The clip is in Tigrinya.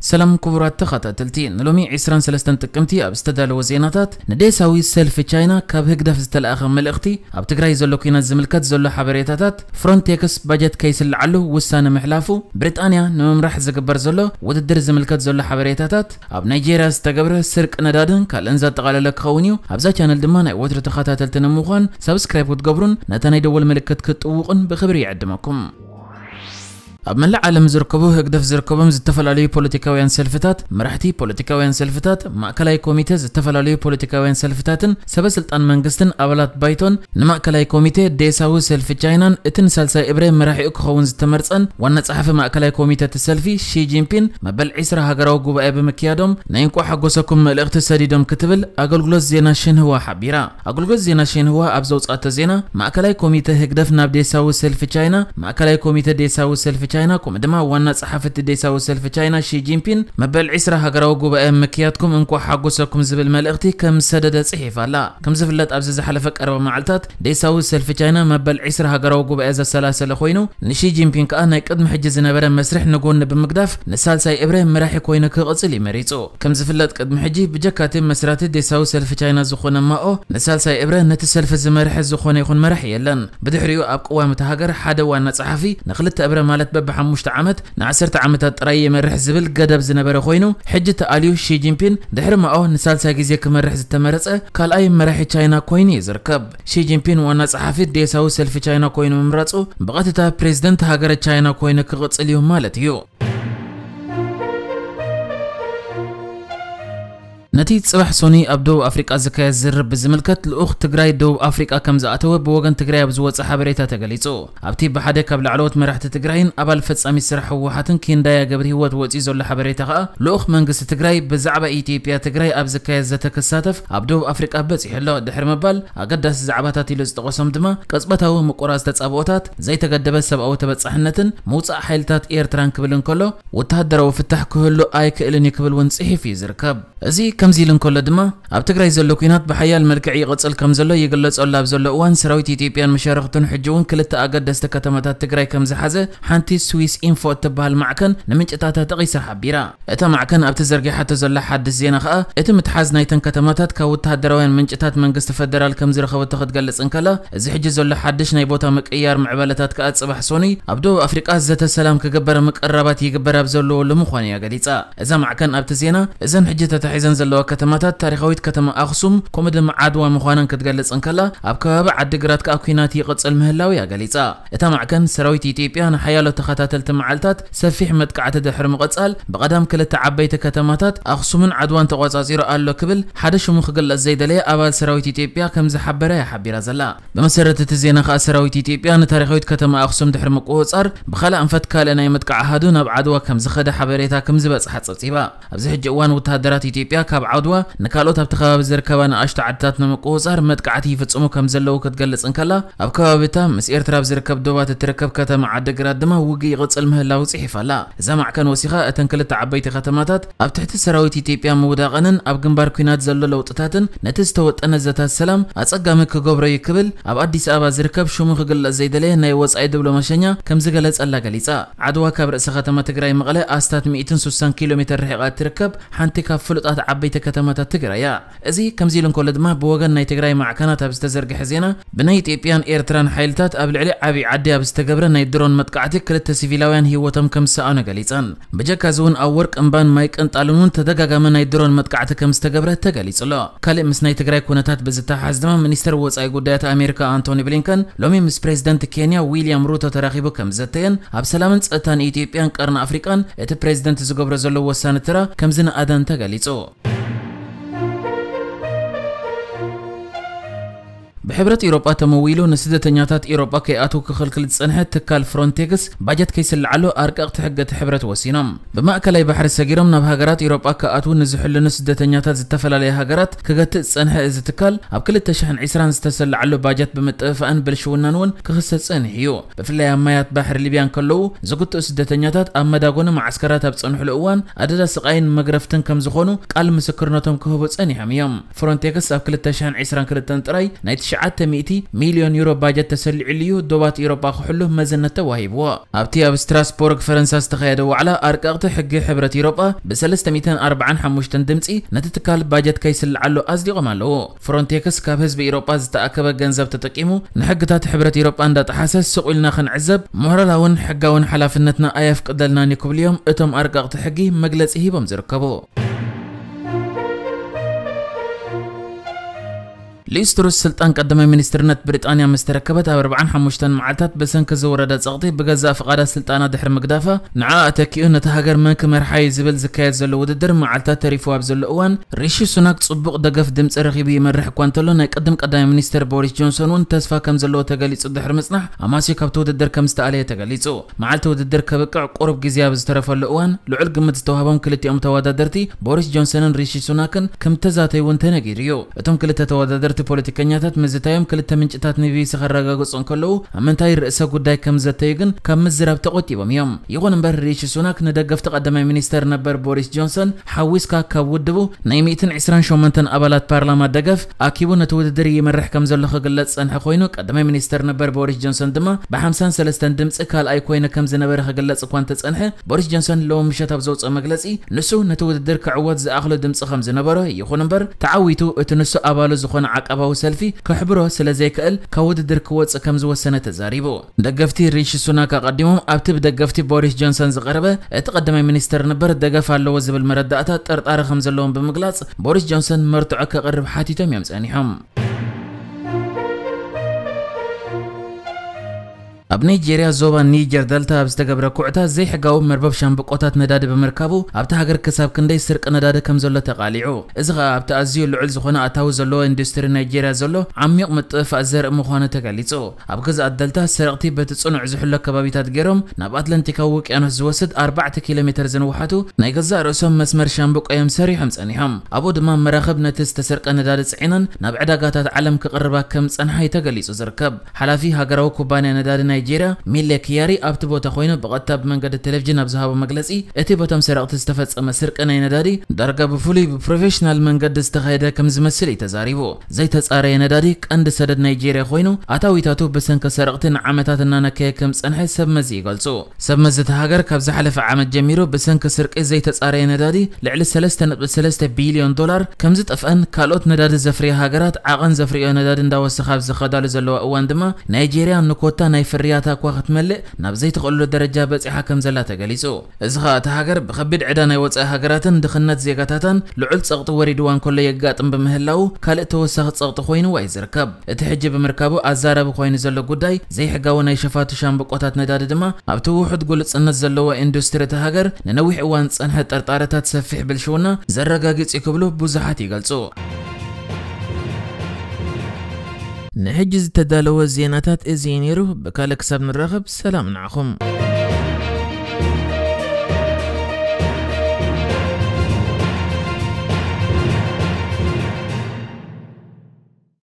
ሰላም ክቡራት ተኸታተልቲ፣ ንሎሚ ዕስራን ሰለስተን ጥቅምቲ ኣብ ዝተዳለወ ዜናታት፣ ንዴሳዊ ሰልፊ ቻይና ካብ ህግደፍ ዝተለኣኸ መልእኽቲ፣ ኣብ ትግራይ ዘሎ ኲናት ዝምልከት ዘሎ ሓበሬታታት፣ ፍሮንቴክስ ባጀት ከይስልዓሉ ውሳነ ምሕላፉ፣ ብሪጣንያ ንምምራሕ ዝግበር ዘሎ ውድድር ዝምልከት ዘሎ ሓበሬታታት፣ ኣብ ናይጄርያ ዝተገብረ ስርቂ ነዳድን ካልእን ዘጠቓለለ ክኸውን እዩ። ኣብዛ ቻነል ድማ ናይ ወትሩ ተኸታተልቲ ንምዃን ሳብስክራይብ ክትገብሩን ነታ ናይ ደወል ምልክት ክትጥውቑን ብኽብሪ ይዕድመኩም። ኣብ መላእ ዓለም ዝርከቡ ህግደፍ ዝርከቦም ዝተፈላለዩ ፖለቲካውያን ሰልፍታት፣ መራሕቲ ፖለቲካውያን ሰልፍታት፣ ማእከላይ ኮሚቴ ዝተፈላለዩ ፖለቲካውያን ሰልፍታትን ሰበ ስልጣን መንግስትን ኣባላት ባይቶን ንማእከላይ ኮሚቴ ዴሳዊ ሰልፊ ቻይናን እቲ ንሳልሳይ እብረ መራሒኡ ክኸውን ዝተመርጸን ዋና ጸሓፊ ማእከላይ ኮሚቴ እቲ ሰልፊ ሺ ጂንፒን መበል ዕስራ ሃገራዊ ጉባኤ ብምክያዶም ናይ እንቋዕ ሓጎሰኩም መልእኽቲ ሰዲዶም ክትብል ኣገልግሎት ዜና ሽንህዋ ሓቢራ። ኣገልግሎት ዜና ሽንህዋ ኣብ ዘውጻእቶ ዜና፣ ማእከላይ ኮሚተ ህግደፍ ናብ ዴሳዊ ሰልፊ ቻይና፣ ማእከላይ ኮሚተ ዴሳዊ ሰልፊ ቻይና፣ ከምኡ ድማ ዋና ጸሓፊ እቲ ዴሳዊ ሰልፊ ቻይና ሺ ጂንፒን፣ መበል ዕስራ ሃገራዊ ጉባኤ ምክያድኩም እንኳዕ ሓጎሰኩም ዝብል መልእኽቲ ከም ዝሰደደ ጽሒፋ ኣላ። ከም ዝፍለጥ፣ ኣብዚ ዝሓለፈ ቀረባ መዓልታት ዴሳዊ ሰልፊ ቻይና መበል ዕስራ ሃገራዊ ጉባኤ ዘሰላሰለ ኮይኑ፣ ንሺ ጂንፒን ከኣ ናይ ቅድሚ ሕጂ ዝነበረ መስርሕ ንጎኒ ብምግዳፍ ንሳልሳይ እብረ መራሒ ኮይኑ ክቕጽል እዩ መሪጹ። ከም ዝፍለጥ ቅድሚ ሕጂ ብጀካቲ መስራቲ ዴሳዊ ሰልፊ ቻይና ዝኾነ ማኦ ንሳልሳይ እብረ ነቲ ሰልፊ ዝመርሐ ዝኾነ ይኹን መራሒ የለን። ብድሕሪኡ ኣብ ቅዋም እታ ሃገር ሓደ ዋና ጸሓፊ ንክልተ እብረ ማለት በብሓሙሽተ ዓመት ንዓሰርተ ዓመታት ጥራይ ይመርሕ ዝብል ገደብ ዝነበረ ኮይኑ ሕጂ ተኣልዩ ሺ ጂንፒን ድሕሪ ማኦ ንሳልሳይ ግዜ ክመርሕ ዝተመረጸ ካልኣይ መራሒ ቻይና ኮይኑ እዩ ዝርከብ። ሺ ጂንፒን ዋና ጸሓፊ ዴሳዊ ሰልፊ ቻይና ኮይኑ ምምራጹ ብቐጥታ ፕሬዝደንት ሃገረ ቻይና ኮይኑ ክቕጽል እዩ ማለት እዩ። ነቲ ጽባሕ ሶኒ ኣብ ደቡብ ኣፍሪቃ ዝካየድ ዝርርብ ብዝምልከት ልኡኽ ትግራይ ደቡብ ኣፍሪቃ ከም ዝኣተወ ብወገን ትግራይ ኣብ ዝወጸ ሓበሬታ ተገሊጹ። ኣብቲ ብሓደ ካብ ላዕለዎት መራሕቲ ትግራይን ኣባል ፈጻሚ ስራሕ ህወሓትን ኪንዳያ ገብረ ህይወት ወጺኡ ዘሎ ሓበሬታ ከኣ ልኡኽ መንግስቲ ትግራይ ብዛዕባ ኢትዮጵያ ትግራይ ኣብ ዝካየድ ዘተ ክሳተፍ ኣብ ደቡብ ኣፍሪቃ በጺሑ ኣሎ ድሕሪ ምባል ኣገዳሲ ዛዕባታት ኢሉ ዝጠቐሶም ድማ ቅጽበታዊ ምቁራጽ ተጻብኦታት፣ ዘይተገደበ ሰብኣዊ ተበጻሕነትን ምውጻእ ሓይልታት ኤርትራን ክብል እንከሎ፣ ወተሃደራዊ ፍታሕ ክህሉ ኣይክእልን እዩ ክብል እውን ጽሒፉ እዩ ዝርከብ። እዚ ከምዚ ኢሉ እንከሎ ድማ፣ ኣብ ትግራይ ዘሎ ኲናት ብሓያል መልክዕ ይቕጽል ከም ዘሎ ይግለጸሉ ኣብ ዘሎ እዋን፣ ሰራዊት ኢትዮጵያን መሻርኽቱን ሕጂ እውን ክልተ ኣገደስቲ ከተማታት ትግራይ ከም ዝሓዘ ሓንቲ ስዊስ ኢንፎ እትበሃል ማዕከን ንምንጭታታ ጠቒሳ ሓቢራ። እታ ማዕከን ኣብቲ ዘርጊሓቶ ዘላ ሓድሽ ዜና ከኣ፣ እቲ ምትሓዝ ናይተን ከተማታት ካብ ወተሃደራውያን ምንጭታት መንግስቲ ፈደራል ከም ዝረኸበቶ ክትገልጽ እንከላ፣ እዚ ሕጂ ዘሎ ሓድሽ ናይ ቦታ ምቅይያር ምዕባለታት ከኣ ጽባሕ ሶኑይ ኣብ ደቡብ ኣፍሪቃ ዘተ ሰላም ክግበር ምቅርራባት ይግበር ኣብ ዘለወሉ ምዃኑ እያ ገሊጻ። እዛ ማዕከን ኣብቲ ዜና፣ እዘን ሕጂ ተታሒዘን ዘለዋ ከተማታት ታሪኻዊት ከተማ ኣኽሱም፣ ከምኡ ድማ ዓድዋ ምዃነን ክትገልጽ እንከላ፣ ኣብ ከባቢ ዓዲግራት ከኣ ኲናት ይቕጽል ምህላው እያ ገሊጻ። እታ ማዕከን፣ ሰራዊት ኢትዮጵያ ንሓያሎ ተኸታተልቲ መዓልታት ሰፊሕ መጥቃዕቲ ድሕሪ ምቕጻል፣ ብቐዳም ክልተ ዓበይቲ ከተማታት ኣኽሱምን ዓድዋን ተቖጻጺሩ ኣሎ ክብል ሓደ ሽሙ ክግለጽ ዘይደለየ ኣባል ሰራዊት ኢትዮጵያ ከም ዝሓበረ እያ ሓቢራ ዘላ። ብመሰረት እቲ ዜና ከኣ ሰራዊት ኢትዮጵያ ንታሪኻዊት ከተማ ኣኽሱም ድሕሪ ምቁጽጻር፣ ብኻልእ ኣንፈት ካልእ ናይ ምጥቃዕ ኣሃዱ ናብ ዓድዋ ከም ዝኸደ ሓበሬታ ከም ዝበጽሓ ጸብጺባ። ኣብዚ ሕጂ እዋን ወተሃደራት ኢትዮጵያ ካብ ዓድዋ ንካልኦት ኣብቲ ከባቢ ዝርከባ ንኣሽቱ ዓድታት ንምቁጽጻር መጥቃዕቲ ይፍጽሙ ከም ዘለዉ ክትገልጽ እንከላ፣ ኣብ ከባቢታ ምስ ኤርትራ ኣብ ዝርከብ ዶባት እትርከብ ከተማ ዓዲግራት ድማ ውግእ ይቕጽል ምህላዉ ጽሒፋ ኣላ። እዛ ማዕከን ወሲኻ፣ እተን ክልተ ዓበይቲ ከተማታት ኣብ ትሕቲ ሰራዊት ኢትዮጵያ ምውዳቐንን ኣብ ግንባር ኲናት ዘሎ ለውጥታትን ነቲ ዝተወጠነ ዘታት ሰላም ኣጸጋሚ ክገብሮ እዩ ክብል ኣብ ኣዲስ ኣበባ ዝርከብ ሽሙ ክግለጽ ዘይደለየ ናይ ወጻኢ ዲፕሎማሸኛ ከም ዝገለጸላ ገሊጻ። ዓድዋ ካብ ርእሰ ከተማ ትግራይ መቐለ ኣስታት ሚእትን ሱሳን ኪሎ ሜትር ርሒቓ እትርከብ ሓንቲ ካብ ፍሉጣት ዓበይቲ ከተማታት ትግራይ እያ። እዚ ከምዚ ኢሉ እንከሎ ድማ ብወገን ናይ ትግራይ ማዕከናት ኣብ ዝተዘርግሐ ዜና ብናይ ኢትዮጵያን ኤርትራን ሓይልታት ኣብ ልዕሊ ዓብዪ ዓዲ ኣብ ዝተገብረ ናይ ድሮን መጥቃዕቲ ክልተ ሲቪላውያን ህይወቶም ከም ዝሰኣኑ ገሊጸን። ብጀካ እዚ እውን ኣብ ወርቅ እምባን ማይ ቅንጣልን እውን ተደጋጋሚ ናይ ድሮን መጥቃዕቲ ከም ዝተገብረ ተገሊጹ ኣሎ። ካልእ ምስ ናይ ትግራይ ኩነታት ብዝተሓሓዝ ድማ ሚኒስተር ወጻኢ ጉዳያት ኣሜሪካ ኣንቶኒ ብሊንከን ሎሚ ምስ ፕሬዝደንት ኬንያ ዊልያም ሩቶ ተራኺቡ ከም ዘተየን ኣብ ሰላምን ጸጥታን ኢትዮጵያን ቀርኒ ኣፍሪቃን እቲ ፕሬዝደንት ዝገብሮ ዘሎ ወሳኒ ተራ ከም ዝነኣደን ተገሊጹ። ብሕብረት ኢሮጳ ተመዊሉ ንስደተኛታት ኢሮጳ ከይኣትዉ ክኽልክል ዝጸንሐ ትካል ፍሮንቴክስ ባጀት ከይስልዓሉ ኣርቀቕቲ ሕጊ እቲ ሕብረት ወሲኖም። ብማእከላይ ባሕሪ ሰጊሮም ናብ ሃገራት ኢሮጳ ክኣትዉ ንዝሕልኑ ስደተኛታት ዝተፈላለያ ሃገራት ክገትእ ዝጸንሐ እዚ ትካል ኣብ ክልተ ሽሕን ዕስራን ዝተሰልዓሉ ባጀት ብምጥፍፋእን ብልሽውናን እውን ክኽሰስ ጸኒሑ እዩ። ብፍላይ ኣብ ማያት ባሕሪ ሊብያ እንከለዉ ዝግትኡ ስደተኛታት ኣብ መዳጎኒ መዓስከራት ኣብ ዝጸንሕሉ እዋን ኣደዳ ስቓይን መግረፍትን ከም ዝኾኑ ቃል ምስክርነቶም ክህቡ ጸኒሖም እዮም። ፍሮንቴክስ ኣብ ክልተ ሽሕን ዕስራን ክልተን ጥራይ ናይ ትሽዓተ ሚእቲ ሚልዮን ዩሮ ባጀት ተሰሊዕሉ እዩ ዶባት ኢሮጳ ክሕሉ መዘነት ተዋሂብዎ። ኣብቲ ኣብ ስትራስቦርግ ፈረንሳ ዝተኻየደ ዋዕላ ኣርቀቕቲ ሕጊ ሕብረት ኢሮጳ ብ345 ድምፂ ነቲ ትካል ባጀት ከይስልዓሉ ኣጽዲቖም ኣለዉ። ፍሮንቴክስ ካብ ህዝቢ ኢሮጳ ዝተኣከበ ገንዘብ ተጠቂሙ ንሕግታት ሕብረት ኢሮጳ እንዳጠሓሰ ስቕ ኢልና ክንዕዘብ ሞራላውን ሕጋውን ሓላፍነትና ኣየፍቅደልናን እዩ ክብሉ እዮም እቶም ኣርቀቕቲ ሕጊ መግለጺ ሂቦም ዝርከቡ። ሊዝ ትሩስ ስልጣን ቀዳማይ ሚኒስትርነት ብሪጣንያ ምስ ተረከበት ኣብ ኣርብዓን ሓሙሽተን መዓልታት ብሰንኪ ዝወረደ ጸቕጢ ብገዛእ ፍቓዳ ስልጣና ድሕሪ ምግዳፋ ንዓኣ ተኪኡ ነቲ ሃገር መን ክመርሓ እዩ ዝብል ዝካየድ ዘሎ ውድድር መዓልታት ተሪፉ ኣብ ዘሎ እዋን ሪሺ ሱናክ ጽቡቕ ደገፍ ድምጺ ረኺቡ ይመርሕ እኳ እንተሎ ናይ ቅድም ቀዳማይ ሚኒስትር ቦሪስ ጆንሰን እውን ተስፋ ከም ዘለዎ ተገሊጹ ድሕሪ ምጽናሕ ኣማስዩ ካብቲ ውድድር ከም ዝተኣለየ ተገሊጹ። መዓልቲ ውድድር ከብቅዕ ቁሩብ ግዜ ኣብ ዝተረፈሉ እዋን ልዑል ግምት ዝተዋህቦም ክልቲኦም ተወዳደርቲ ቦሪስ ጆንሰንን ሪሺ ሱናክን ከም ተዛተዩ እውን ተነጊሩ እዩ። እቶም ክልተ ተወዳደርቲ ፖለቲከኛታት ምዝታዮም ክልተ ምንጭታት ንቢቢሲ ከረጋግጹ እንከለዉ ኣብ ምንታይ ርእሰ ጉዳይ ከም ዘተዩ ግን ካብ ምዝራብ ተቆጢቦም እዮም። ይኹን እምበር ሪሺ ሱናክ ንደገፍቲ ቀዳማይ ሚኒስተር ነበር ቦሪስ ጆንሰን ሓዊስካ ካብ ውድቡ ናይ ሚእትን ዕስራን ሸሞንተን ኣባላት ፓርላማ ደገፍ ኣኪቡ ነቲ ውድድር ይመርሕ ከም ዘሎ ክግለጽ ጸንሐ ኮይኑ ቀዳማይ ሚኒስተር ነበር ቦሪስ ጆንሰን ድማ ብ53 ድምጺ ካልኣይ ኮይኑ ከም ዝነበረ ክግለጽ እኳ እንተጸንሐ ቦሪስ ጆንሰን ሎሚ ምሸት ኣብ ዘውፅኦ መግለጺ ንሱ ነቲ ውድድር ክዕወት ዝኣኽሎ ድምጺ ከም ዝነበሮ ይኹን እምበር ተዓዊቱ እቲ ንሱ ኣባሉ ዝኾነ ዓቃባዊ ሰልፊ ከሕብሮ ስለ ዘይክእል ካብ ውድድር ክወጽእ ከም ዝወሰነ ተዛሪቡ። ደገፍቲ ሪሺ ሱናክ ኣቐዲሞም ኣብቲ ብደገፍቲ ቦሪስ ጆንሰን ዝቐረበ እቲ ቀዳማይ ሚኒስተር ነበር ደገፍ ኣለዎ ዝብል መረዳእታ ጥርጣረ ከም ዘለዎም ብምግላጽ ቦሪስ ጆንሰን መርትዖ ከቕርብ ሓቲቶም እዮም ጸኒሖም። ኣብ ናይጄርያ ዞባ ኒጀር ደልታ ኣብ ዝተገብረ ኩዕታ ዘይሕጋዊ መርበብ ሻምብቆታት ነዳዲ ብምርካቡ ኣብቲ ሃገር ክሳብ ክንደይ ስርቂ ነዳዲ ከም ዘሎ ተቓሊዑ። እዚ ኸኣ ኣብቲ ኣዝዩ ልዑል ዝኾነ ኣታዊ ዘለዎ ኢንዱስትሪ ናይጄርያ ዘሎ ዓሚቕ ምጥፍፋእ ዘርኢ ምዃኑ ተገሊጹ። ኣብ ግዝኣት ደልታ ሰረቕቲ በቲ ጽኑዕ ዝሕሎ ከባቢታት ገይሮም ናብ ኣትላንቲካዊ ውቅያኖስ ዝወስድ ኣርባዕተ ኪሎ ሜተር ዝንውሓቱ ናይ ገዛእ ርእሶም መስመር ሻምብቆ እዮም ሰሪሖም ጸኒሖም። ኣብኡ ድማ መራኽብ ነቲ ዝተሰርቀ ነዳዲ ጽዒነን ናብ ዕዳጋታት ዓለም ክቕርባ ከም ጸንሓ እዩ ተገሊጹ ዝርከብ። ሓላፊ ሃገራዊ ኩባንያ ነዳዲ ናይጄርያ ሚሌ ኪያሪ ኣብቲ ቦታ ኮይኑ ብቐጥታ ብመንገዲ ቴሌቪዥን ኣብ ዝሃቦ መግለጺ እቲ በቶም ሰረቕቲ ዝተፈጸመ ስርቂ ናይ ነዳዲ ዳርጋ ብፍሉይ ብፕሮፌሽናል መንገዲ ዝተኻየደ ከም ዝመስል እዩ ተዛሪቡ። ዘይተጻረየ ነዳዲ ቀንዲ ሰደድ ናይጄርያ ኮይኑ ኣታዊታቱ ብሰንኪ ሰረቕቲ ንዓመታት እናነከየ ከም ዝጸንሐ ሰብ መዚ ይገልጹ። ሰብ መዚ እቲ ሃገር ካብ ዝሓለፈ ዓመት ጀሚሩ ብሰንኪ ስርቂ ዘይተጻረየ ነዳዲ ልዕሊ ሰለስተ ነጥቢ ሰለስተ ቢልዮን ዶላር ከም ዝጠፍአን ካልኦት ነዳዲ ዘፍርያ ሃገራት ዓቐን ዘፍርዮ ነዳዲ እንዳወሰኻ ኣብ ዝኸዳሉ ዘለዋ እዋን ድማ ናይጄርያ ንኮታ ናይ ፍርያታ እኳ ክትመልእ ናብ ዘይትኽእሉ ደረጃ በጺሓ ከም ዘላ ተገሊጹ። እዚ ኸኣ እታ ሃገር ብኸቢድ ዕዳ ናይ ወጻኢ ሃገራትን ድኽነት ዜጋታታን ልዑል ጸቕጢ ወሪድዋ እንከሎ የጋጥም ብምህላዉ ካልእ ተወሳኺ ጸቕጢ ኮይንዋ እዩ ዝርከብ። እቲ ሕጂ ብምርካቡ ኣዛራቢ ኮይኑ ዘሎ ጉዳይ ዘይሕጋዊ ናይ ሸፋቱ ሻምብቆታት ነዳዲ ድማ ኣብቲ ውሑድ ግሉጽነት ዘለዎ ኢንዱስትሪ እታ ሃገር ንነዊሕ እዋን ዝጸንሐ ጥርጣረታት ሰፊሕ ብልሽውና ዘረጋግጽ እዩ ክብሉ ብዙሓት ይገልጹ። ንሕጂ ዝተዳለወ ዜናታት እዚ እዩ ነይሩ። ብካልእ ክሳብ ንራኸብ ሰላም ንዓኹም።